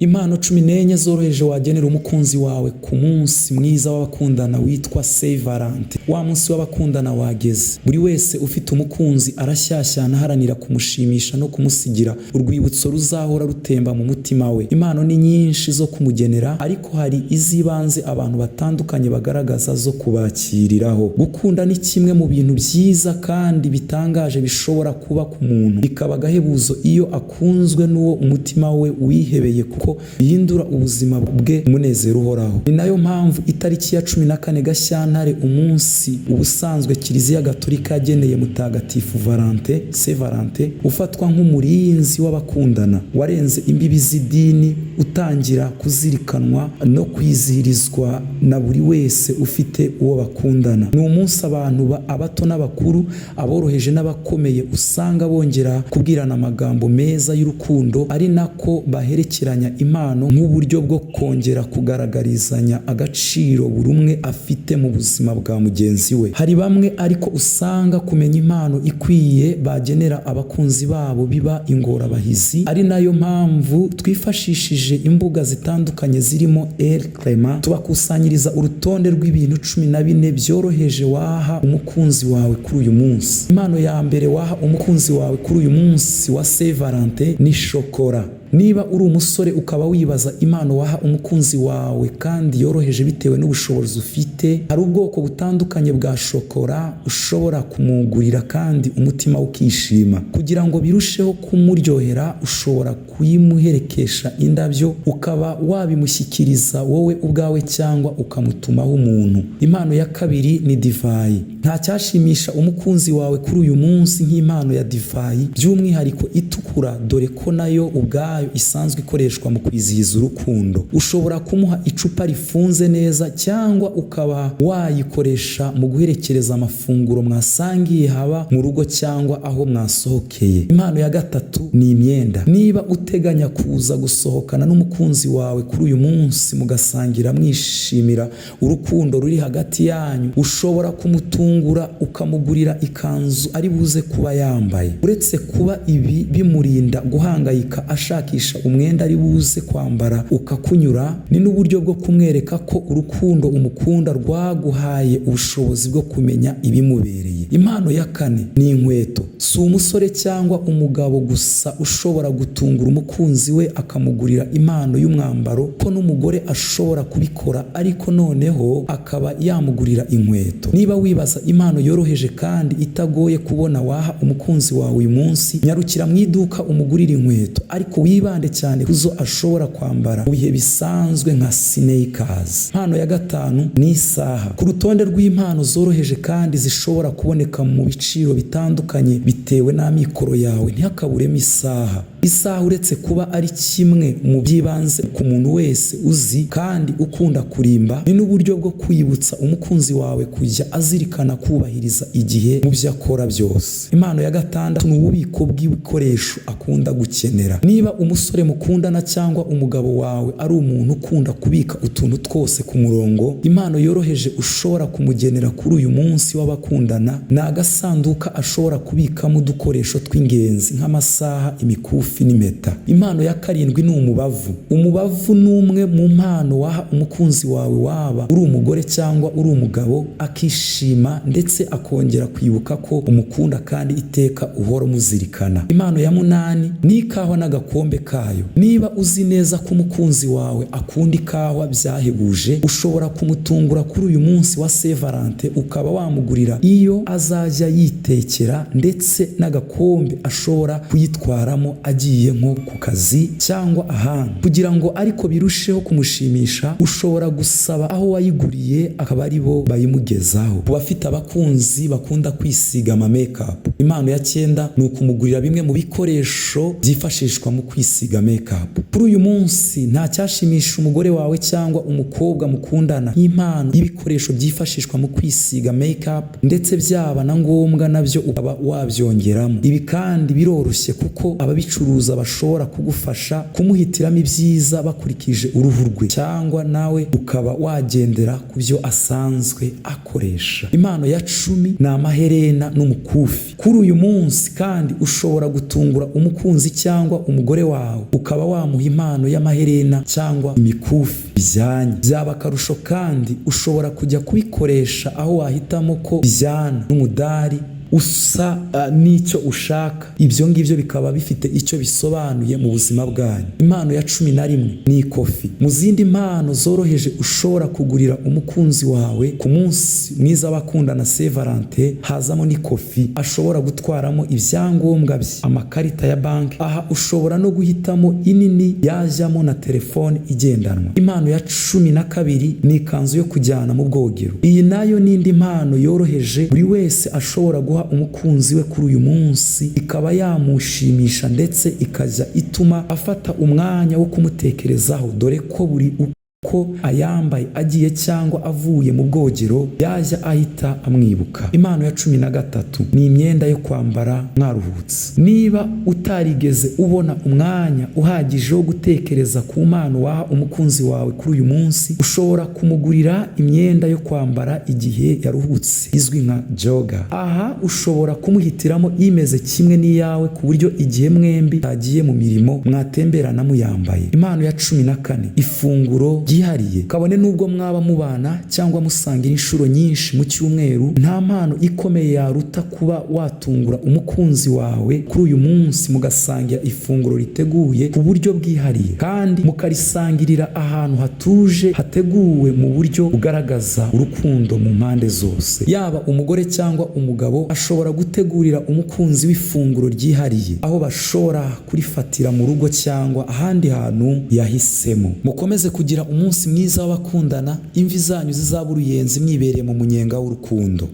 Impano 14 zoroheje wagenera umukunzi wawe ku munsi mwiza w'abakundana witwa Saint Valentin. Wa munsi w'abakundana wageze. Buri wese ufite umukunzi arashyashyana aharanira kumushimisha no kumusigira urwibutso ruzahora rutemba mu mutima we. Impano ni nyinshi zo kumugenera, ariko hari iz'ibanze abantu batandukanye bagaragaza zo kubakiriraho. Gukunda ni kimwe mu bintu byiza kandi bitangaje bishobora kuba ku muntu, bikaba agahebuzo iyo akunzwe n'uwo umutima we wihebeye, kuko bihindura ubuzima bwe umunezero uhoraho. Ni nayo mpamvu itariki ya 14 Gashyantare, umunsi ubusanzwe Kiliziya Gatolika yageneye Mutagatifu Valentin, Saint Valentin, ufatwa nk'umurinzi w'abakundana, warenze imbibi z'idini, utangira kuzirikanwa no kwizihirizwa na buri wese ufite uwo bakundana. Ni umunsi abantu, abato n'abakuru, aboroheje n'abakomeye, usanga bongera kubwirana amagambo meza y'urukundo, ari nako baherekeranya impano nk'uburyo bwo kongera kugaragarizanya agaciro buri umwe afite mu buzima bwa mugenzi we. Hari bamwe ariko usanga kumenya impano ikwiye bagenera abakunzi babo biba ingorabahizi, ari nayo mpamvu twifashishije imbuga zitandukanye zirimo El Clement, tubakusanyiriza urutonde rw'ibintu 14 byoroheje waha umukunzi wawe kuri uyu munsi. Impano ya mbere waha umukunzi wawe kuri uyu munsi wa Saint Valentin ni shokora. Niba uri umusore ukaba wibaza impano waha umukunzi wawe kandi yoroheje bitewe n'ubushobozi ufite, hari ubwoko butandukanye bwa shokora ushobora kumugurira kandi umutima ukishima. Kugira ngo birusheho kumuryohera, ushobora kuyimuherekesha indabyo, ukaba wabimushyikiriza wowe ubwawe cyangwa ukamutumaho umuntu. Impano ya kabiri ni divayi. Nta cyashimisha umukunzi wawe kuri uyu munsi nk'impano ya divayi, by'umwihariko itukura, dore ko nayo ubwayo isanzwe ikoreshwa mu kwizihiza urukundo. Ushobora kumuha icupa rifunze neza, cyangwa ukaba wayikoresha mu guherekereza amafunguro mwasangiye, haba mu rugo cyangwa aho mwasohokeye. Impano ya gatatu ni imyenda. Niba uteganya kuza gusohokana n'umukunzi wawe kuri uyu munsi, mugasangira mwishimira urukundo ruri hagati yanyu, ushobora kumutungura ukamugurira ikanzu ari buze kuba yambaye. Uretse kuba ibi bimurinda guhangayika ashakisha umwenda ari buze kwambara ukakunyura, ni n'uburyo bwo kumwereka ko urukundo umukunda rwaguhaye ubushobozi bwo kumenya ibimubereye. Impano ya kane ni inkweto. Si umusore cyangwa umugabo gusa ushobora gutungura umukunzi we akamugurira impano y'umwambaro, ko n'umugore ashobora kubikora, ariko noneho akaba yamugurira inkweto. Niba wibaza impano yoroheje kandi itagoye kubona waha umukunzi wawe uyu munsi, nyarukira mu iduka umugurire inkweto, ariko wibande cyane kuzo ashobora kwambara mu bihe bisanzwe nka sneakers. Impano ya gatanu ni isaha. Ku rutonde rw'impano zoroheje kandi zishobora kuboneka mu biciro bitandukanye bitewe n'amikoro yawe, ntihakaburemo isaha. Isaha, uretse kuba ari kimwe mu by'ibanze ku muntu wese uzi kandi ukunda kurimba, ni n'uburyo bwo kwibutsa umukunzi wawe kujya azirikana kubahiriza igihe mu byo akora byose. Impano ya gatandatu ni ububiko bw'ibikoresho akunda gukenera. Niba umusore mukundana cyangwa umugabo wawe ari umuntu ukunda kubika utuntu twose ku murongo, impano yoroheje ushobora kumugenera kuri uyu munsi w'abakundana ni agasanduka ashobora kubikamo udukoresho tw'ingenzi nk'amasaha, imikufi n'impeta. Impano ya karindwi ni umubavu. Umubavu ni umwe mu mpano waha umukunzi wawe, waba uri umugore cyangwa uri umugabo, akishima ndetse akongera kwibuka ko umukunda kandi iteka uhora umuzirikana. Impano ya munani ni ikawa n'agakombe kayo. Niba uzi neza ko umukunzi wawe akunda ikawa byahebuje, ushobora kumutungura kuri uyu munsi wa Saint Valentin, ukaba wamugurira iyo azajya yitekera ndetse n'agakombe ashobora kuyitwaramo agiye nko ku kazi cyangwa ahandi. Kugira ngo ariko birusheho kumushimisha, ushobora gusaba aho wayiguriye akaba ari bo bayimugezaho. Ku bafite abakunzi bakunda kwisiga ama makeup, impano ya cyenda ni ukumugurira bimwe mu bikoresho byifashishwa mu kwisiga makeup. Kuri uyu munsi nta cyashimisha umugore wawe cyangwa umukobwa mukundana nk'impano y'ibikoresho byifashishwa mu kwisiga makeup, ndetse byaba na ngombwa nabyo ukaba wabyongeramo. Ibi kandi biroroshye kuko ababicuruza Ababicuruza bashobora kugufasha kumuhitiramo ibyiza bakurikije uruhu rwe, cyangwa nawe ukaba wagendera ku byo asanzwe akoresha. Impano ya 10 ni amaherena n'umukufi. Kuri uyu munsi kandi ushobora gutungura umukunzi cyangwa umugore wawe, ukaba wamuha impano y'amaherena cyangwa imikufi bijyanye. Byaba akarusho kandi ushobora kujya kubikoresha aho wahitamo ko bijyana n'umudari usa n'icyo ushaka, ibyo ngibyo bikaba bifite icyo bisobanuye mu buzima bwanyu. Impano ya 11 ni ikofi. Mu zindi mpano zoroheje ushobora kugurira umukunzi wawe ku munsi mwiza w'abakundana, Saint Valentin, hazamo n'ikofi ashobora gutwaramo ibyangombwa bye, amakarita ya banki. Aha ushobora no guhitamo inini yajyamo na telefone igendanwa. Impano ya 12 ni ikanzu yo kujyana mu bwogero. Iyi nayo ni indi mpano yoroheje buri wese ashobora guha umukunzi we kuri uyu munsi, ikaba yamushimisha ndetse ikajya ituma afata umwanya wo kumutekerezaho, dore ko buri uko ayambaye agiye cyangwa avuye mu bwogero yajya ahita amwibuka. Impano ya 13 ni imyenda yo kwambara mwaruhutse. Niba utarigeze ubona umwanya uhagije wo gutekereza ku mpano waha umukunzi wawe kuri uyu munsi, ushobora kumugurira imyenda yo kwambara igihe yaruhutse izwi nka jogger. Aha ushobora kumuhitiramo imeze kimwe n'iyawe, ku buryo igihe mwembi mwagiye mu mirimo mwatemberana muyambaye. Impano ya 14, ifunguro ryihariye. Kabone n'ubwo mwaba mubana cyangwa musangira inshuro nyinshi mu cyumweru, nta mpano ikomeye yaruta kuba watungura umukunzi wawe kuri uyu munsi, mugasangira ifunguro riteguye ku buryo bwihariye kandi mukarisangirira ahantu hatuje, hateguwe mu buryo bugaragaza urukundo mu mpande zose. Yaba umugore cyangwa umugabo ashobora gutegurira umukunzi w'ifunguro ryihariye, aho bashobora kurifatira mu rugo cyangwa ahandi hantu yahisemo. Mukomeze kugira umunsi mwiza w'abakundana, imvi zanyu zizaba uruyenzi mwibereye mu munyenga w'urukundo.